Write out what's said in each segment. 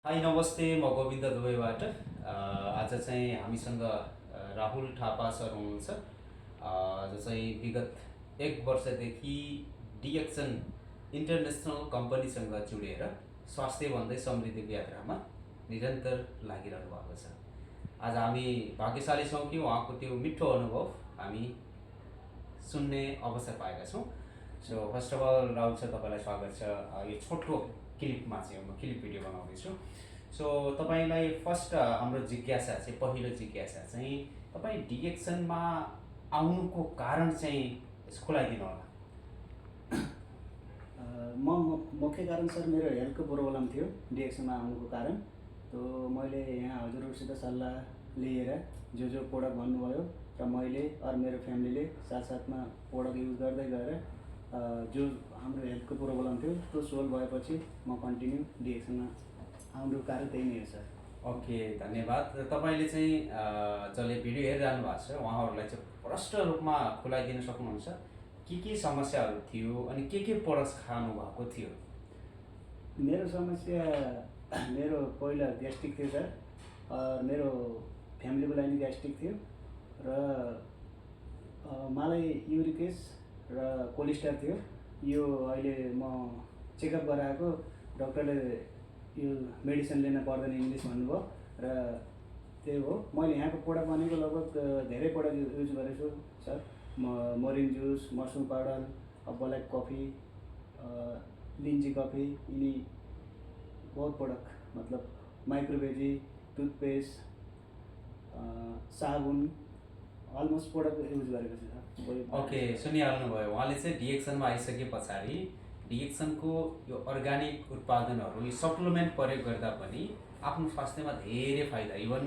High नमस्ते, म गोविन्द दुबईबाट। आज चाहिँ हामीसँग राहुल थापा सर हुनुहुन्छ, जो चाहिँ विगत 1 वर्षदेखि डिएक्सन इन्टरनेसनल कम्पनीसँग जोडिएर स्वास्थ्य भन्दै समृद्धिको यात्रामा निरन्तर लागिरहनु भएको छ। आज हामी भाग्यशाली छौँ कि उहाँको त्यो मिठो अनुभव हामी सुन्ने अवसर पाएका छौँ। So first of all Rahul sir, तपाईँलाई स्वागत छ। यो छोटो क्लिपमा चाहिँ म क्लिप भिडियो बनाउँदैछु। सो तपाईँलाई फर्स्ट हाम्रो जिज्ञासा चाहिँ, पहिलो जिज्ञासा चाहिँ तपाईँ डिएक्सनमा आउनुको कारण चाहिँ खुलाइदिनु होला। मुख्य कारण सर मेरो हेल्थको प्रोब्लम थियो डिएक्सनमा आउनुको कारण। तो मैले यहाँ हजुरहरूसित सल्लाह लिएर जो प्रोडक्ट भन्नुभयो र मैले और मेरो फ्यामिलीले साथसाथमा प्रोडक्ट युज गर्दै गएर जो हाम्रो हेल्थको प्रोब्लम थियो त्यो सोल्भ भएपछि म कन्टिन्यू डिएक्सनमा आउनुको कारण त्यही नै हो सर। ओके, धन्यवाद। तपाईँले चाहिँ जसले भिडियो हेरिरहनु भएको छ उहाँहरूलाई चाहिँ प्रष्ट रूपमा खुलाइदिन सक्नुहुन्छ के समस्याहरू थियो अनि के प्रोडक्ट्स खानु भएको थियो? मेरो समस्या मेरो पहिला ग्यास्ट्रिक थियो सर, मेरो फ्यामिलीको लागि ग्यास्ट्रिक थियो र मलाई युरिक एसिड र कोलेस्ट्रोल थियो। यो अहिले म चेकअप गराएको, डक्टरले यो मेडिसिन लिन पर्दैन इङ्ग्लिस भन्नुभयो र त्यही हो। मैले यहाँको प्रोडक्ट भनेको लगभग धेरै प्रोडक्ट युज गरेको छु sir. Moringa juice, mushroom powder, black coffee, lingzhi coffee, यिनी बहुत प्रोडक्ट मतलब माइक्रोवेजी, टुथपेस्ट, साबुन, अलमोस्ट प्रोडक्ट युज गरेको छु सर। ओके, सुनिहाल्नुभयो। उहाँले चाहिँ डिएक्सनमा आइसके पछाडि डिएक्सनको यो अर्ग्यानिक उत्पादनहरू, यो सप्लिमेन्ट प्रयोग गर्दा पनि आफ्नो स्वास्थ्यमा धेरै फाइदा, इभन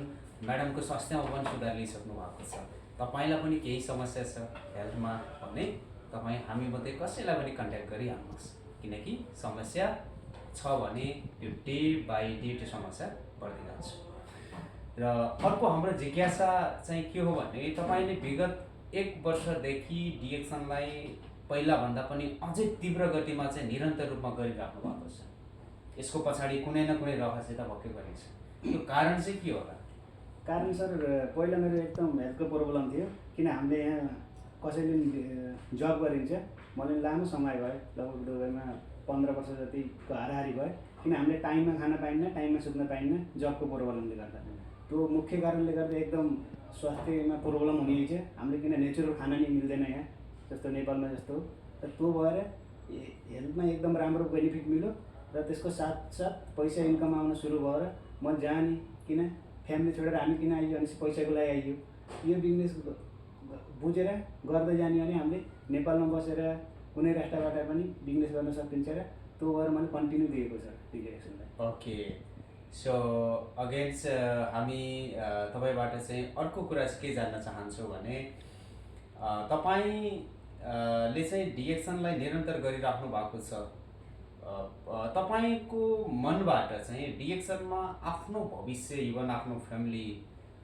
म्याडमको स्वास्थ्यमा पनि सुधार ल्याइसक्नु भएको छ। तपाईँलाई पनि केही समस्या छ हेल्थमा भने तपाईँ हामीमध्ये कसैलाई पनि कन्ट्याक्ट गरिहाल्नुहोस्, किनकि समस्या छ भने त्यो डे बाई डे त्यो समस्या बढ्दै जान्छ। र अर्को हाम्रो जिज्ञासा चाहिँ के हो भने तपाईँले विगत 1 वर्षदेखि डिएक्सनलाई पहिलाभन्दा पनि अझै तीव्र गतिमा चाहिँ निरन्तर रूपमा गरिराख्नु भएको छ। यसको पछाडि कुनै न कुनै रहस्य त भएकै गरिन्छ। यो कारण चाहिँ के होला? कारण सर, पहिला मेरो एकदम हेल्थको प्रोब्लम थियो। किन हामीले यहाँ कसैले जब गरिन्छ, मलाई लामो समय भयो, लगभग दुबईमा 15 वर्ष जतिको हाराहारी भयो। किन हामीले टाइममा खान पाइन्न, टाइममा सुत्न पाइन्न, जबको प्रोब्लमले गर्दा। त्यो मुख्य कारणले गर्दा एकदम स्वास्थ्यमा प्रोब्लम हुने छ। हामीले किन नेचुरल खाना नि मिल्दैन यहाँ जस्तो नेपालमा जस्तो। र त्यो भएर हेल्थमा एकदम राम्रो बेनिफिट मिल्यो र त्यसको साथसाथ पैसा इन्कम आउन सुरु भएर म जाने किन फ्यामिली छोडेर हामी किन आइयो भनेपछि पैसाको लागि आइयो। यो बिजनेस बुझेर गर्दै जाने भने हामीले नेपालमा बसेर कुनै राष्ट्रबाट पनि बिजनेस गर्न सकिन्छ र त्यो भएर मैले कन्टिन्यू दिएको छ डिएक्सनलाई। ओके, सो अगेन हामी तपाईँबाट चाहिँ अर्को कुरा चाहिँ के जान्न चाहन्छौँ भने तपाईँले चाहिँ डिएक्सनलाई निरन्तर गरिराख्नु भएको छ। तपाईँको मनबाट चाहिँ डिएक्सनमा आफ्नो भविष्य, इभन आफ्नो फ्यामिली,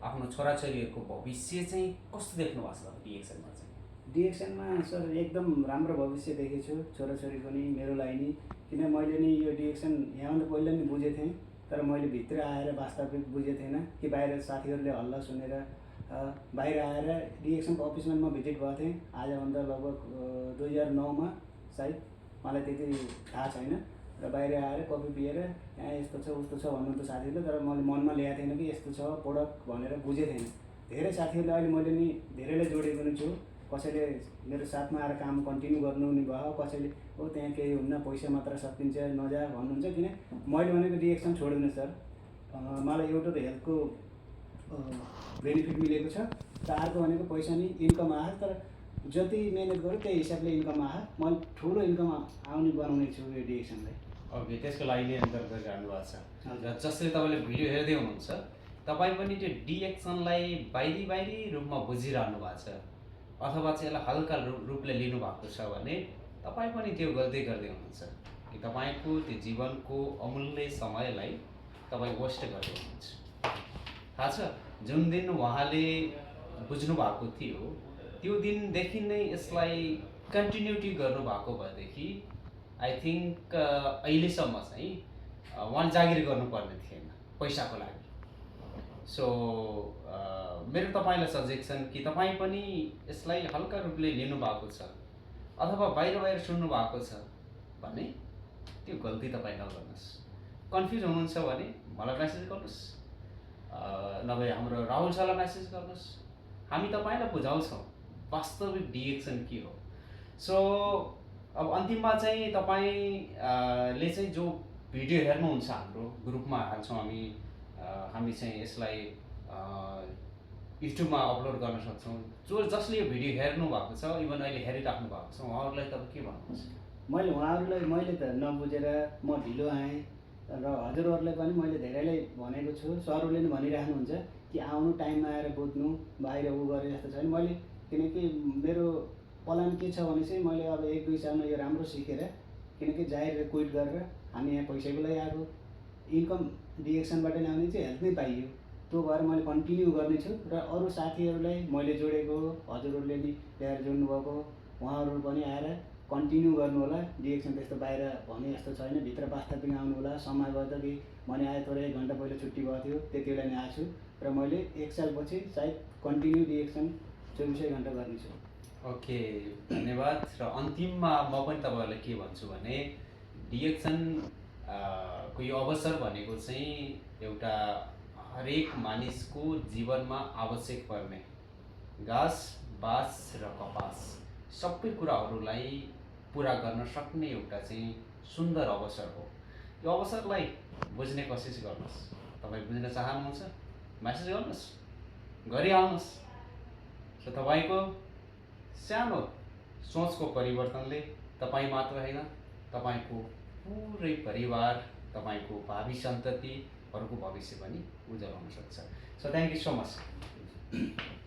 आफ्नो छोराछोरीहरूको भविष्य चाहिँ कस्तो देख्नु भएको छ डिएक्सनमा चाहिँ? डिएक्सनमा सर एकदम राम्रो भविष्य देखेको छु, छोराछोरीको नि मेरो लागि नि। किन मैले नि यो डिएक्सन यहाँभन्दा पहिला नि बुझेको थिएँ, तर मैले भित्र आएर वास्तविक बुझेको थिएन कि बाहिर साथीहरूले हल्ला सुनेर बाहिर आएर डिएक्सनको अफिसमा म भिजिट भएको थिएँ आजभन्दा लगभग 2009मा सायद, मलाई त्यति थाहा छैन। र बाहिर आएर कफी पिएर यहाँ यस्तो छ उस्तो छ भन्नुहुन्थ्यो साथीहरूले, तर मैले मनमा ल्याएको थिएन कि यस्तो छ प्रोडक्ट भनेर बुझेको थिएन। धेरै साथीहरूले अहिले मैले नि धेरैलाई जोडेको नि छु। कसैले मेरो साथमा आएर काम कन्टिन्यू गर्नु नि भयो, कसैले हो त्यहाँ केही हुन्न, पैसा मात्र सकिन्छ नजा भन्नुहुन्छ। किन मैले भनेको डिएक्सन छोड्दिनँ सर। मलाई एउटा त हेल्थको बेनिफिट मिलेको छ र अर्को भनेको पैसा नि इन्कम आयो, तर जति मिहिनेत गऱ्यो त्यही हिसाबले इन्कम आयो। मैले ठुलो इन्कम आउने बनाउने छु यो डिएक्सनलाई। ओके, त्यसको लागि निरन्तर गरिरहनु भएको छ। र जसले तपाईँले भिडियो हेर्दै हुनुहुन्छ तपाईँ पनि त्यो डिएक्सनलाई बाहिरी रूपमा बुझिरहनु भएको छ अथवा चाहिँ यसलाई हल्का रूपले लिनुभएको छ भने तपाईँ पनि त्यो गर्दै हुनुहुन्छ कि तपाईँको त्यो जीवनको अमूल्य समयलाई तपाईँ वेस्ट गर्दै हुनुहुन्छ। थाहा छ, जुन दिन उहाँले बुझ्नु भएको थियो त्यो दिनदेखि नै यसलाई कन्टिन्युटी गर्नुभएको भएदेखि आई थिङ्क अहिलेसम्म चाहिँ उहाँले जागिर गर्नुपर्ने थिएन पैसाको लागि। सो मेरो तपाईँलाई सजेसन कि तपाईँ पनि यसलाई हल्का रूपले लिनुभएको छ अथवा बाहिर सुन्नु भएको छ भने त्यो गल्ती तपाईँ नगर्नुहोस्। कन्फ्युज हुनुहुन्छ भने मलाई मेसेज गर्नुहोस्, नभए हाम्रो राहुल सरलाई मेसेज गर्नुहोस्, हामी तपाईँलाई बुझाउँछौँ वास्तविक डिएक्सन के हो। सो अब अन्तिममा चाहिँ तपाईँले चाहिँ जो भिडियो हेर्नुहुन्छ हाम्रो ग्रुपमा हाल्छौँ हामी चाहिँ यसलाई युट्युबमा अपलोड गर्न सक्छौँ। जसले यो भिडियो हेर्नु भएको छ, इभन अहिले हेरिराख्नु भएको छ, उहाँहरूलाई तपाईँ के भन्नुहुन्छ? मैले उहाँहरूलाई मैले त नबुझेर म ढिलो आएँ र हजुरहरूलाई पनि मैले धेरैलाई भनेको छु, सरहरूले पनि भनिराख्नुहुन्छ कि आउनु टाइममा आएर बुझ्नु, बाहिर उ गरे जस्तो छैन। मैले किनकि मेरो प्लान के छ भने चाहिँ मैले अब 1-2 सालमा यो राम्रो सिकेर, किनकि जाहिर क्विट गरेर हामी यहाँ पैसाको लागि आएको, इन्कम डिएक्सनबाट नै आउने चाहिँ हेल्प नै पाइयो, त्यो भएर मैले कन्टिन्यू गर्नेछु। र अरू साथीहरूलाई मैले जोडेको, हजुरहरूले नि ल्याएर जोड्नुभएको, उहाँहरू पनि आएर कन्टिन्यू गर्नु होला। डिएक्सन त्यस्तो बाहिर भने जस्तो छैन, भित्र वास्तविक आउनु होला। समय भयो त कि मैले आए थोरै 1 घन्टा पहिला छुट्टी भएको थियो, त्यति बेला नै आएको छु र मैले 1 सालपछि सायद कन्टिन्यू डिएक्सन 24 घन्टा गर्नेछु। ओके, धन्यवाद। र अन्तिममा म पनि तपाईँहरूलाई के भन्छु भने डिएक्सन को यो अवसर भनेको चाहिँ एउटा हरेक मानिसको जीवनमा आवश्यक पर्ने घाँस, बाँस र कपास सबै कुराहरूलाई पुरा गर्न सक्ने एउटा चाहिँ सुन्दर अवसर हो। यो अवसरलाई बुझ्ने कोसिस गर्नुहोस्। तपाईँ बुझ्न चाहनुहुन्छ मेसेज गर्नुहोस्, गरिहाल्नुहोस्। सो तपाईँको सानो सोचको परिवर्तनले तपाईँ मात्र होइन, तपाईँको पुरै परिवार, तपाईँको भावी सन्ततिहरूको भविष्य पनि उज्जवल हुन सक्छ। So thank you so much.